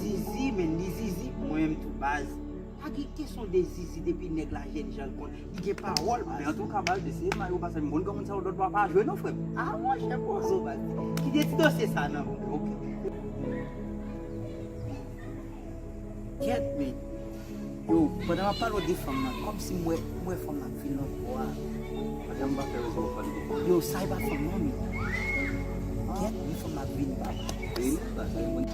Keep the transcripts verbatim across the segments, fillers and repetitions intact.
zizi, men li zizi, mwen menm tou baz. Pa gen kesyon de zizi depi nèg la jèn jan l konn. Li gen pawòl, baz. Men antouka, baz, eseye may ou pase, m konn granmoun sa yo lòt bò a pa jwe non, frè m. Ah, monchè, poze w, baz. Kite ti dosye sa nan men w, oke? Kèt, men. Yo, pandan m ap pale w de fanm nan, kòmsi m wè, m wè fanm nan ap vin lòt bò a. Pandan m pa fè rezon w pale de fanm. Yo, sa e pa fanm non, men. Kèt, men fanm nan ap vin, baz. Vin, baz, sa e moun.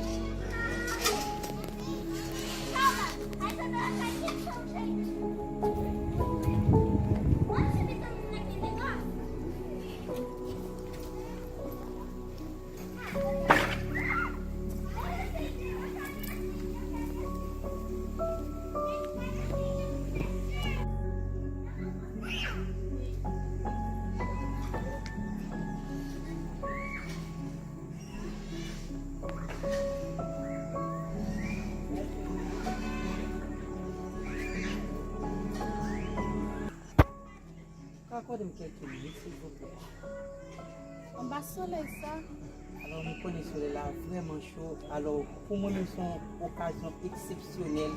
Ka akòde m kèlke minit, silvouplè? Anba solèy sa. Alò, m konnen solèy la vrèman cho. Alò, pou mwen menm, se yon okazyon eksepsyonèl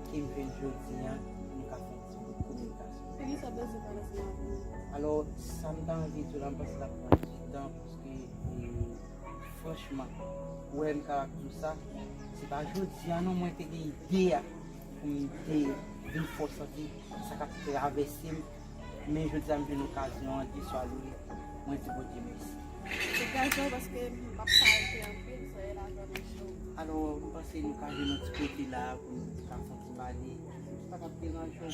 ke m jwenn jodi a, pou nou ka fè yon ti bout kominikasyon. Kisa w bezwen pale ansanm avè m? Alò, sa m ta anvi di w la, m panse l ap pran ti tan, paske, e, franchman, ou wè m ka ap di w sa, se pa jodi a non mwen te gen ide a pou m te vin fè w santi sa k ap travèse m. Men jodi a m jwenn okazyon an, Dye swa louwe, mwen di Bondye mèsi. Degaje w paske m ap pa rete anpil, soyè la vrèman cho. Alò, m panse nou ka jwenn yon ti kote la pou nou ka fè yon ti pale. Sa p ap deranje w.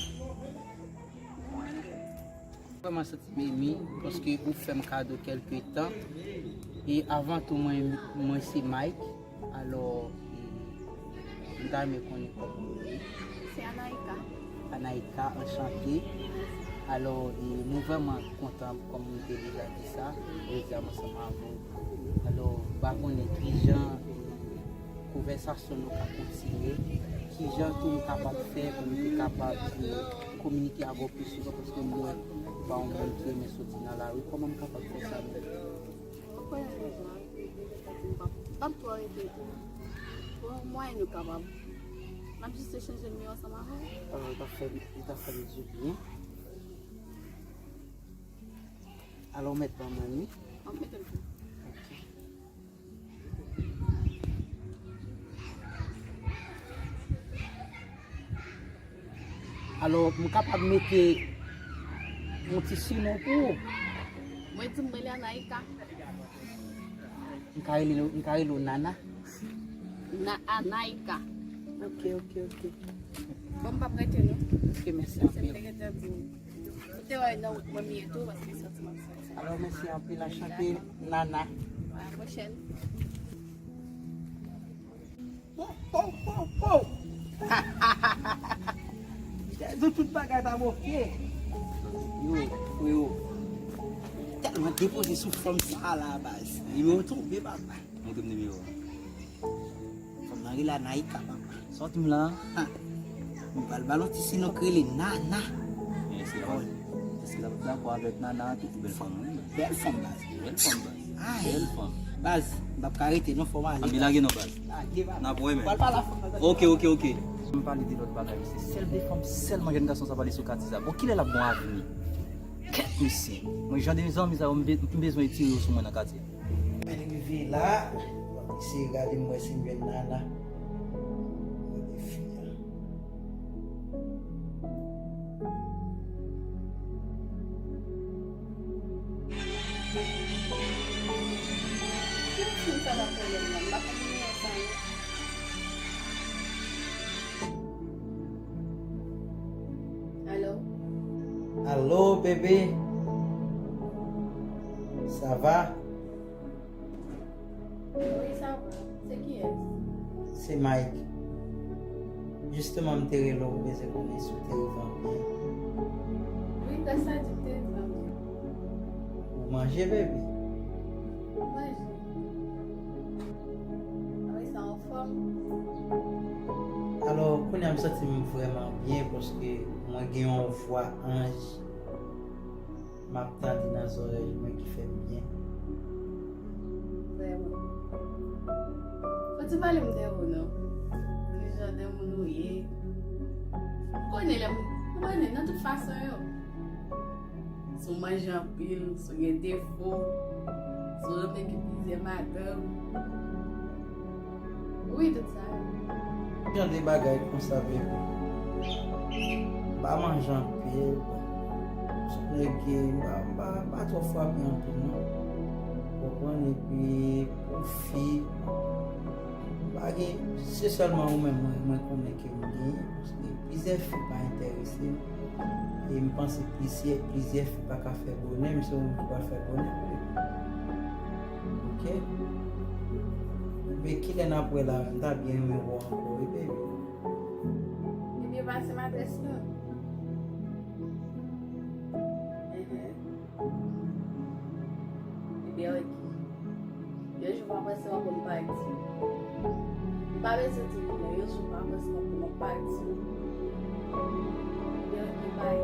Vrèman santi m emi, paske ou fè m kado kèlke tan. E avan tou, mwen, mwen se Mike. Alò, e, m ta renmen konnen kòman w ye. Se Anaïka. Anaïka, anchante. Alò, e, nou vrèman kontan, kòm nou te deja di sa, jodi a m ansanm avè w. Alò, m pa konnen kijan, e, konvèsasyon nou ka kontinye, kijan tou nou kapab fè pou nou te kapab, e, kominike avè w pi souvan, paske m wè ou pa yon moun ki renmen soti nan lari. Kòman m kapab fè sa menm? Ou konnen deja, m p ap, m p ap twò rete tou. Bon, mwen nou kapab. M ap jis chanje nimewo ansanm avè w. Ah, li ta fè, li ta fè m di byen. Alò, w mèt ban mwen li. M ap mete l pou ou. Ok. Alò, m kapab mete yon ti sinon pou ou? Mwen di m rele Anaïka. M ka rele, m ka rele w Nana? Na, Anaïka. Ok, ok, ok. Bon, m p ap rete non. Ok, mèsi anpil. Se m te gentan di w. Ou te wè nan wout mwen m ye tou, paske santi m ap santi. Alò, mèsi anpil, anchante, Nana. A la pwochèn. Po, po, po, po. Jezi, tout bagay ta bòke. Yo, freo. Tèlman depoze sou fanm sa la, baz. Nimewo tonbe, papa. Montre m nimewo a. Fanm nan rele Anaïka, papa. Sòti m la. Ha. M pral ba l yon ti sinon k rele Nana. Men se la, èske l ap dakò avèk Nana an tou? Bèl fanm, wi. Bèl fanm, baz. Bèl fanm, baz. Ay. Bèl fanm. Baz, m p ap ka rete non, fò m ale. Ann lage non, baz. Lage, baz. N ap wè, men. Pral pale a fanm nan. Ok, ok, ok. M pale de lòt bagay, mesye. Sèl de fanm sèlman jèn gason sa pale sou katye sa. Bon, kilè l ap gon avni? Kèt, mesye. Mwen, jan de zanmi sa yo, m be- m bezwen etire yo sou mwen nan katye. Mwen rive la, m ap eseye gade m wè si m jwenn Nana. Gade fi a. Ki moun sa k ap rele m nan? M pa konn nimewo sa non. Alo? Alo, bebe. Ça va? Wi, sa va. Se kiyès? Se Mike. Jisteman, m te rele w pou bezwen konnen si w te rive an byen. Wi, grasa Dye, m te rive an byen. Ou manje, baby? M manje. Wi, sa anfòm. Alò, kounye a m santi m vrèman byen paske mwen gen yon vwa anj. M ap tande nan zòrèy mwen ki fè m byen. Vrèman. Fò ti pale m de ou non. Ki jan de moun ou ye? Ou konnen lè moun, ou konnen nan tout fason yo. Si w manje anpil, si w gen defo, si w renmen gen plizyè madanm. Wi, tout sa yo. Jan de bagay konsa, bebe. M pa manje anpil. M se yon nèg ki, m pa, m pa, m pa twò frape anpil, non. Ou konprann? Epi, pou fi, m pa gen, se sèlman ou menm mwen, mwen konnen ke m genyen, paske plizyè fi pa enterese m. E m panse plizyè, plizyè fi pa ka fè bonè, m se yon moun ki pral fè bonè pou li. Oke? Men kilè n ap wè la menm? M ta byen renmen wè w ankò, wi, baby. Ebyen, pase m adrès lan. Enhen. Ebyen, oke. Yon jou pa panse w ankò m pati. M pa bezwen di nou non, yon jou pa panse w ankò m pati. Ebyen, oke, bay.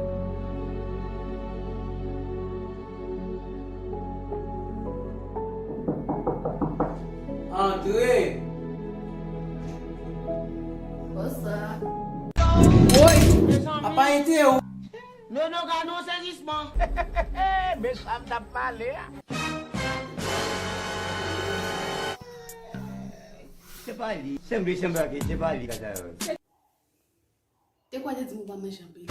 Antre! Bonswa. Woy! Apa ete ou? Non, non, gade yon sezisman. Men sa m t ap pale a. Se pa li. Sanble, sanble ke se pa li, kaka. Te kwè te di m ou pa manje anpil.